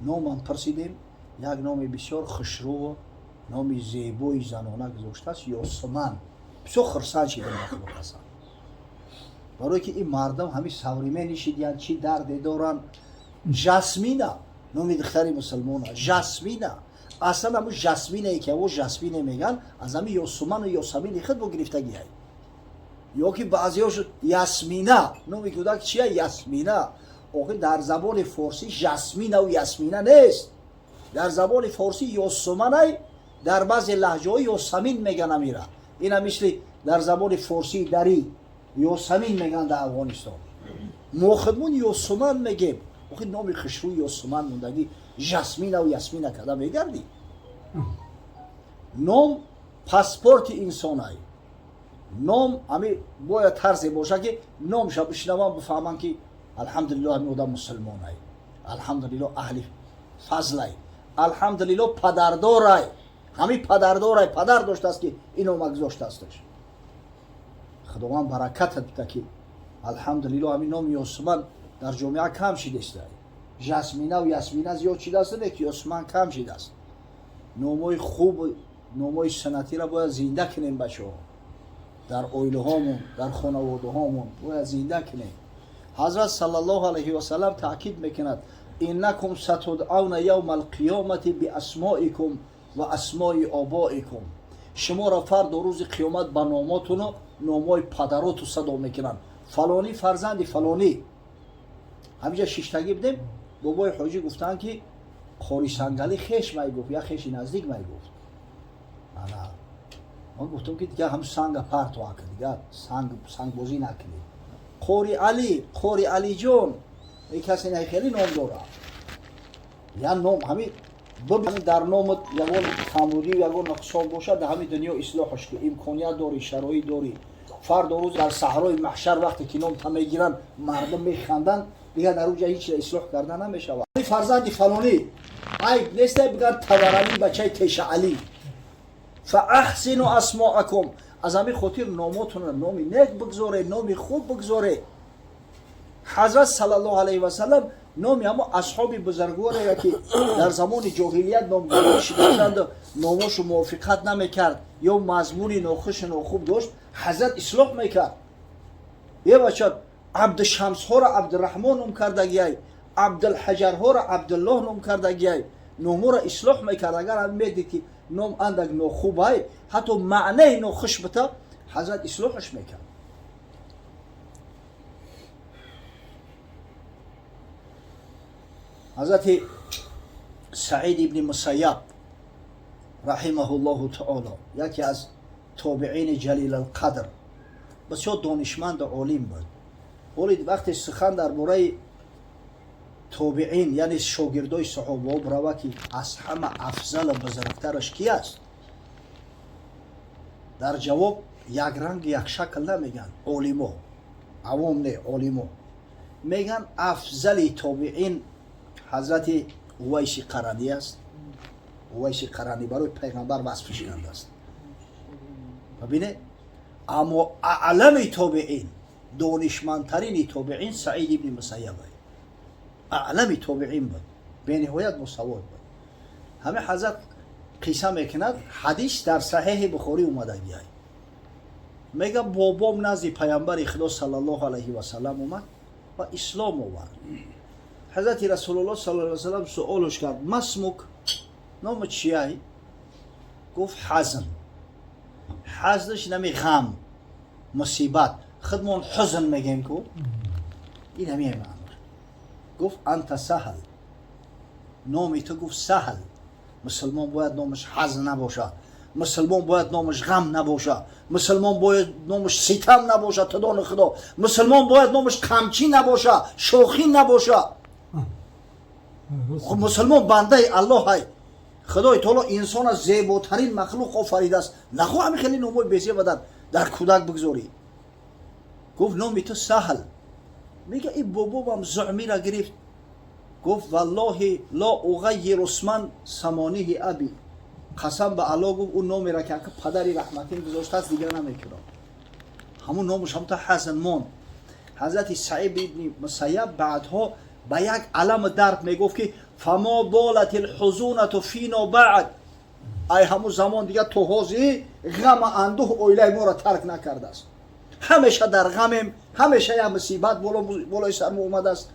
Номам пурсидем, як номи бисёр хушрӯву номи зебои занона гузоштааст, Ёсуман. Бисёр хурсанд шидем, ба Худо қасам, барое ки ин мардам ҳамин современный шидиянд, чӣ дарде доранд. Жасмина номи духтари мусулмона, Жасмина. Аслан ҳамун жасминае ки аво жасмине меган, аз ҳамин ёсуману ёсамини худ бо гирифтагиай. Ё ки баъзеҳош Ясмина, номи кӯдак чия? Ясмина. Охир дар забони форсӣ жасминаву ясмина нест. Дар забони форсӣ ёсуманай, дар баъзе лаҳҷаҳо ёсамин меган амира. Ина мисли дар забони форсии дарӣ ёсамин меган дар Афғонистон. Мо худмон ёсуман мегем. Охир номи хушрӯи ёсуман мондагӣ, жасминаву ясмина када мегардӣ. Ном паспорти инсонай. Ном ҳами бояд тарзе бошад, ки номша бишнавам, бифаҳмам, ки алҳамдулилло, ҳамин одам мусулмонай, алҳамдулилло, аҳли фазлай, алҳамдулилло, падардорай, ҳамин падардорай, падар доштааст, ки ин нома гузоштаасташ. Худованд баракатат бита, ки алҳамдулилло, ҳамин номи ёсуман дар ҷомеа кам шидеста. Жасминаву ясмина зиёд шидааст, не ки ёсуман кам шидааст. Номҳои хуб, номҳои санъатиро бояд зинда кунем, бачаҳо, дар оилаҳомон, дар хонаводаҳомон бояд зинда кунем. Ҳазрат саллаллоҳу алайҳи васалам таъкид мекунад: иннакум сатудъавна явма алқиёмати биасмоикум ва асмои обоикум. Шуморо фардо рӯзи қиёмат ба номотуну номҳои падароту садо мекунанд: фалонӣ фарзанди фалонӣ. Ҳаминҷа шиштагӣ будем, бобои ҳоҷӣ гуфтанд, ки Қори Сангалӣ хеш майгуфт, як хеши наздик майгуфт. Ана ман гуфтам, ки дигар ҳам санга парту ака, дигар санг сангбозӣ накунӣ. Қори Алӣ, Қори Алиҷон, ин касе не, хеле ном дорад. Я ном ҳамин дар номат ягон камбудию ягон нуқсон бошад, дар ҳамин дунё ислоҳаш ку. Имконият дорӣ, шароит дорӣ. Фардо рӯз дар саҳрои маҳшар, вақте ки номта мегиранд, мардум механданд, дигар дар уҷа ҳеч ислоҳ карда намешавад. Фарзанди фалонӣ айб нест, биган Таваралӣ, бачаи Тешаалӣ. Фаахсину асмоакум. Аз ҳамин хотир номотонро номи нек бигзоре, номи хуб бигзоре. Ҳазрат саллаллоҳу алайҳи васалам номи ҳамо асҳоби бузургворе, ки дар замони ҷоҳилият номгузорӣ шуда буданд, номошу мувофиқат намекард ё мазмуни нохушу нохуб дошт, ҳазрат ислоҳ мекард. Е бача, Абдушамсҳоро Абдураҳмон ном кардагиай, Абдулҳаҷарҳоро Абдуллоҳ ном кардагиай. Номоро ислоҳ мекард. Агар ҳам медид, ки ном андак нохубай, ҳатто маънаи нохуш бита, ҳазрат ислоҳаш мекард. Ҳазрати Саид ибни Мусайяб раҳимаҳуллоҳу таоло, яке аз тобиини ҷалилалқадр, бисёр донишманду олим буд. Оли вақте сухан дар бораи тобиин, яъне шогирдои саҳобаҳо бирава, ки аз ҳама афзалу бузургтараш ки аст, дар ҷавоб якранг, якшакл намегӯянд олимо, авом не, олимо мегӯянд: афзали тобиин ҳазрати Увайси Қаранӣ аст. Увайси Қаранӣ барои пайғамбар васфиш кардааст. Бибине, аммо аълами тобиин, донишмандтарини тобиин Саид ибни Мусайяб аълами тобиин буд, бениҳоят мусавод буд. Ҳамин ҳазрат қисса мекунад, ҳадис дар Саҳеҳи Бухорӣ омадагиай. Мега, бобом назди пайғамбари Худо саллаллоҳу алайҳи васалам омад ва ислом овард. Ҳазрати Расулуллоҳ саллаллоҳу алайҳи васалам суолш кард: масмук, номи чияй? Гуфт: Ҳазн. Ҳазнш нами ғам, мусибат, худмон ҳузн мегем ку, ин ҳамин маъно. Гуфт: анта Саҳл, номи ту, гуфт, Саҳл. Мусулмон бояд номаш ҳазн набошад, мусулмон бояд номаш ғам набошад, мусулмон бояд номаш ситам набошад, тудони Худо, мусулмон бояд номаш қамчӣ набошад, шохӣ набошад. Мусулмон бандаи Аллоҳай. Худои таоло инсона зеботарин махлуқ офаридааст. Нахо ҳамин хеле номҳои безеба дар кӯдак бигзорӣ. Гуфт: номи ту Саҳл. Мега, ин бобобам зуъмира гирифт, гуфт: валлоҳи ло уғайиру исман самониҳи аби. Қасам ба Аллоҳ, гуфт, ӯ номеро, ки ака падари раҳматин гузоштааст, дигар намекунам. Ҳамун номаш ҳамта ҳазн монд. Ҳазрати Саид ибни Мусайяб баъдҳо ба як аламу дард мегуфт, ки Фамо болат лҳузунату фино баъд, ай ҳамун замон дига то ҳозир ғама андӯҳ оилаи моро тарк накардааст. Ҳамеша дар ғамем, ҳамеша як мусибат болои сар мо омадааст.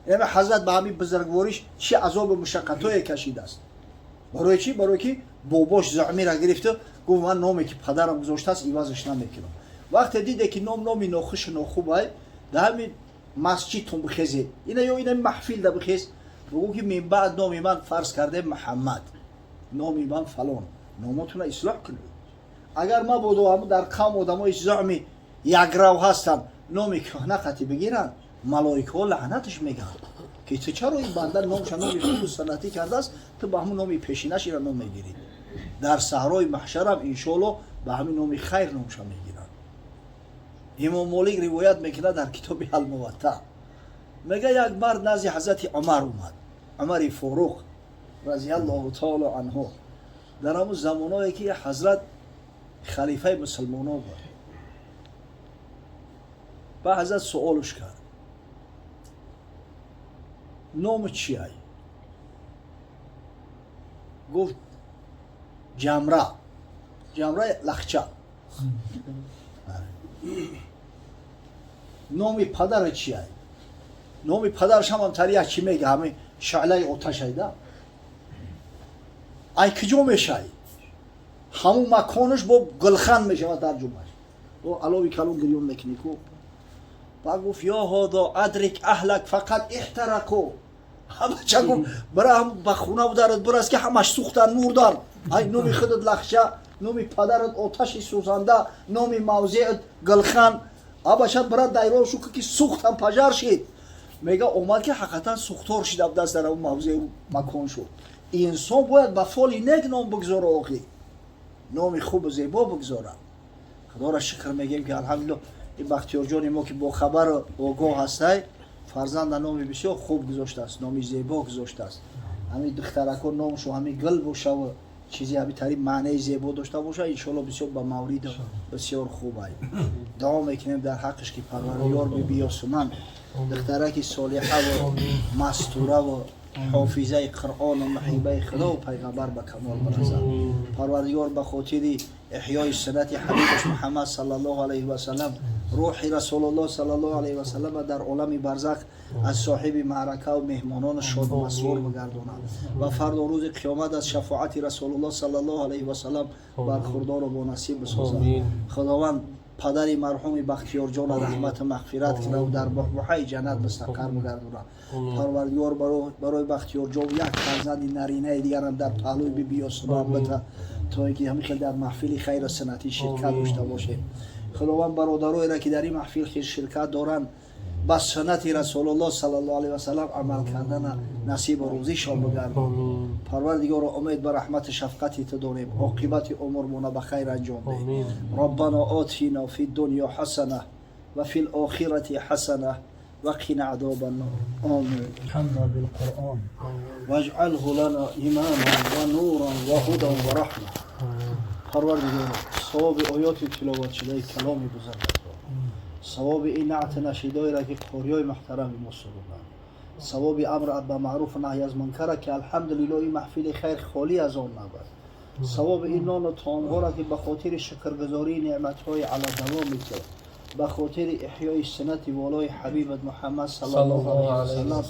Яъне ҳазрат ба ҳамин бузургвориш чӣ азобу мушаққатое кашидааст. Барои чӣ? Барои ки бобош замира гирифту гуфт, ман номе ки падарам гузоштааст, ивазаш намекунам. Вақте диде ки ном номи нохушу нохубай, дар ҳамин масҷидтон бихезед, ина ё ина маҳфилда бихез, бугӯ ки мин баъд номи ман, фарз кардем, Муҳаммад, номи ман фалон, номотуна ислоҳ кунед. Агар мабодо ҳамун дар қавм одамои зами якрав ҳастанд, номи кӯҳна қатӣ бигиранд, малоикаҳо лаънаташ мегӯянд, ки ту чаро ин банда номша номи хубу санатӣ кардааст, ту ба ҳамун номи пешинаш ира ном мегирӣ? Дар саҳрои маҳшарам, иншоалло, ба ҳамин номи хайр номша мегиранд. Имом Молик ривоят мекунад дар китоби Алмуватта, мега, як мард назди ҳазрати Умар омад, Умари Форуқ разиаллоҳу таоло анҳу, дар ҳамун замоное ки ҳазрат халифаи мусулмонон буд. Ба ҳазрат суолуш кард: ному чиай? Гуфт: Ҷамра. Ҷамра лахча. Номи падара чиай? Номи падараш ҳамам тари як чӣ мега, ҳами шӯълаи оташайда. Ай киҷо мешай? Ҳамун маконаш бо гулхан мешавад тарҷумаш. Бо алови калон гирён мекунӣ ку. Ба гуфт: ё ҳодо адрик аҳлак фақат иҳтараку. Ҳамача гуфт, бира ҳам ба хона бударат бирас, ки ҳамаш сӯхтан, мурдан. Ай номи худат лахча, номи падарат оташи сӯзанда, номи мавзеат гулхан. Абача, бира дайрон шу, ки сӯхтан, пожар шид. Мега, омад, ки ҳақиқатан сӯхтор шид, абдаст дар ҳамун мавзеу макон шуд. Инсон бояд ба фоли нек ном бигзора, охи номи хубу зебо бигзора. Худоро шукр мегӯем, ки алҳамдулилло, ин Бахтиёрҷони мо, ки бохабару огоҳ ҳастай, фарзанда номи бисёр хуб гузоштааст, номи зебо гузоштааст. Ҳамин духтарако номшу ҳамин гул бошаву чизе ҳамин тари маънаи зебо дошта боша, иншоалло, бисёр ба мавриду бисёр хубай. Дуо мекунем дар ҳаққаш, ки Парвардигор биби Ёсуман духтараки солиҳаву мастураву ҳофизаи Қуръону муҳибаи Худову пайғамбар ба камол бирасад. Парвардигор ба хотири эҳёи суннати ҳабибаш Муҳаммад саллаллоҳу алайҳи васалам рӯҳи Расулуллоҳ саллаллоҳу алайҳи васалам дар олами барзах аз соҳиби маъракаву меҳмонону шоду масрур бигардонад ва фардо рӯзи қиёмат аз шафоати Расулуллоҳ саллаллоҳу алайҳи васалам бархурдору бонасиб бисозад. Худованд падари марҳуми Бахтиёрҷона раҳмату мағфират кунаву дар буҳбуҳаи ҷаннат мустақар бигардонад. Парвардигор барои Бахтиёрҷон як фарзанди наринаи дигарам дар паҳлӯи биби Ёсуман бита, то ин ки ҳамин хел дар маҳфили хайру суннатӣ ширкат дошта бошем. Худованд бародароеро, ки дар ин маҳфил ширкат доранд, ба суннати Расулуллоҳ саллаллоҳу алайҳи васалам амал кардана насибу рӯзишон бигардон. Парвардигоро, умед ба раҳмати шафқати ту дорем, оқибати умурмона ба хайр анҷом деҳ. Роббано отина фи дунё ҳасана ва фи лохирати ҳасана ва қина азоба ннор. Омин. ارحمنا بالقرآن. واجعله لنا إماما ونورا وهدى ورحمة. Парвардигоро, савоби оёти тиловатшудаи каломи бузургатро, савоби ин наъти нашидоеро, ки қориёи муҳтарами мо суруданд, савоби амр ба маъруфу наҳй аз мункара, ки алҳамдулилло, ин маҳфили хайр холӣ аз он набуд, савоби ин нону таомҳоро, ки ба хотири шукргузории неъматҳои аладавоми ту, ба хотири эҳёи суннати волои ҳабибат Муҳаммад саллаллоҳу алайҳи васалам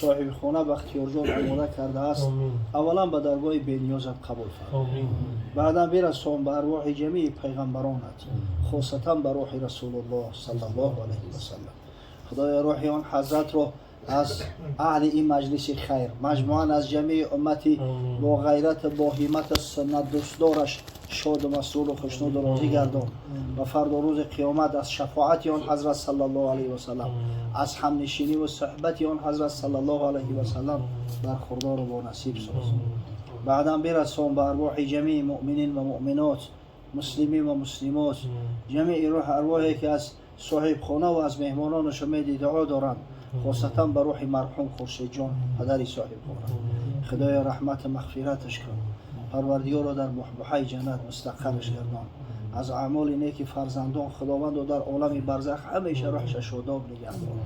соҳибхона Бахтиёрҷон омода кардааст, аввалан ба даргоҳи бениёзат қабул фармо, баъдан бирасон ба арвоҳи ҷамии пайғамбаронат, хосатан ба рӯҳи Расулуллоҳ саллаллоҳу алайҳи васалам. Худоё, рӯҳи он ҳазратро аз аҳли ин маҷлиси хайр, маҷмӯан аз ҷамии уммати бо ғайрату бо ҳиммату суннатдӯстдораш шоду масруру хушнуду розӣ гардон ва фардо рӯзи қиёмат аз шафоати он ҳазрат саллаллоҳу алайҳи васалам, аз ҳамнишиниву суҳбати он ҳазрат саллаллоҳу алайҳи васалам бархурдору бонасиб соз. Баъдан бирасон ба арвоҳи ҷамии муъминин ва муъминот, муслимин ва муслимот, ҷамии рӯҳ арвоҳе, ки аз соҳибхона ва аз меҳмононаш умеди дуо доранд, хосатан ба рӯҳи марҳум Хуршедҷон, падари соҳибхона. Худоё, раҳмату мағфираташ кун. Парвардигоро, дар буҳбуҳаи ҷаннат мустақарраш гардон. Аз аъмоли неки фарзандон, Худовандо, дар олами барзах ҳамеша рӯҳша шодоб нигаҳдор.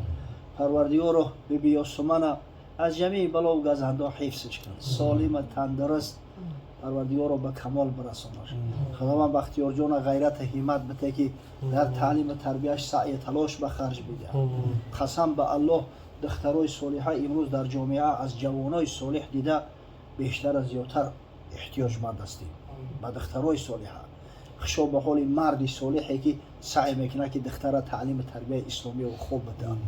Парвардигоро, биби Ёсумана Аз ҷамеи балову газандо ҳифзш кун, солима, тандуруст, Парвардигоро, ба камол бирасонаш. Худованд Бахтиёрҷона ғайрата ҳиммат бите, ки дар таълиму тарбияш саъю талош ба харҷ бидиҳад. Қасам ба Аллоҳ, духтарои солиҳа имрӯз дар ҷомеа аз ҷавонои солиҳ дида бештара зиёдтар эҳтиёҷманд ҳастем ба духтарои солиҳа. Хушо ба ҳоли марди солиҳе, ки саъй мекунад, ки духтара таълиму тарбияи исломию хуб бидиҳад.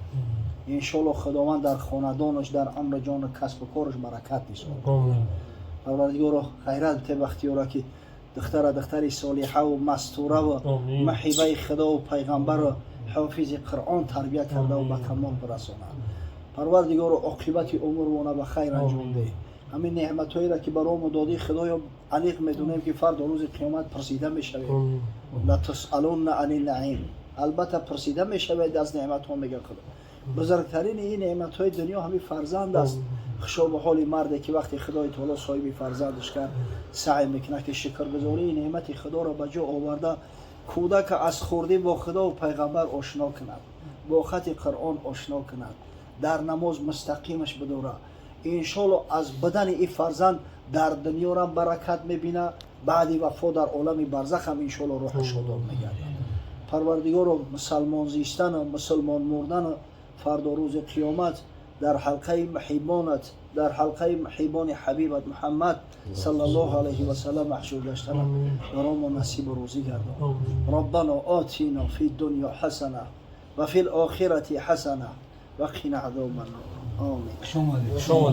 Иншоалло, Худованд дар хонадонаш, дар амри ҷону касбу кораш баракат нисонад. Парвардигоро, ғайрат бите Бахтиёра, ки духтара духтари солиҳаву мастураву маҳибаи Худову пайғамбару ҳофизи Қуръон тарбия кардаву ба камол бирасонад. Парвардигоро, оқибати умурмона ба хайр анҷом деҳ. Ҳамин неъматҳоеро, ки баромо додӣ, Худоё, аниқ медонем, ки фардо рӯзи қиёмат пурсида мешавем. لتسألن عن النعيم, албатта пурсида мешавед аз неъматҳо, мега Худо. Бузургтарини ин неъматҳои дунё ҳамин фарзанд аст. Хушо ба ҳоли марде, ки вақте Худои таоло соҳиби фарзандаш кард, саъй мекунад, ки шукргузории неъмати Худоро ба ҷо оварда, кӯдака аз хурдӣ бо Худову пайғамбар ошно кунад, бо хати Қуръон ошно кунад, дар намоз мустақимаш бидорад. Иншоалло, аз бадани ин фарзанд дар дунёрам баракат мебина, баъди вафо дар олами барзах ҳам, иншоалло, рӯҳи шодоб мегардад. Парвардигоро, мусалмон зистану мусулмон мурдану фардо рӯзи қиёмат дар ҳалқаи муҳиббонат, дар ҳалқаи муҳиббони ҳабибат Муҳаммад саллаллоҳу алайҳи васалам маҳшур гаштана баромо насибу рӯзӣ гардон. ربنا آتنا في الدنيا حسنة وفي الآخرة حسنة وقنا عذاب النار. آمین. Шумо.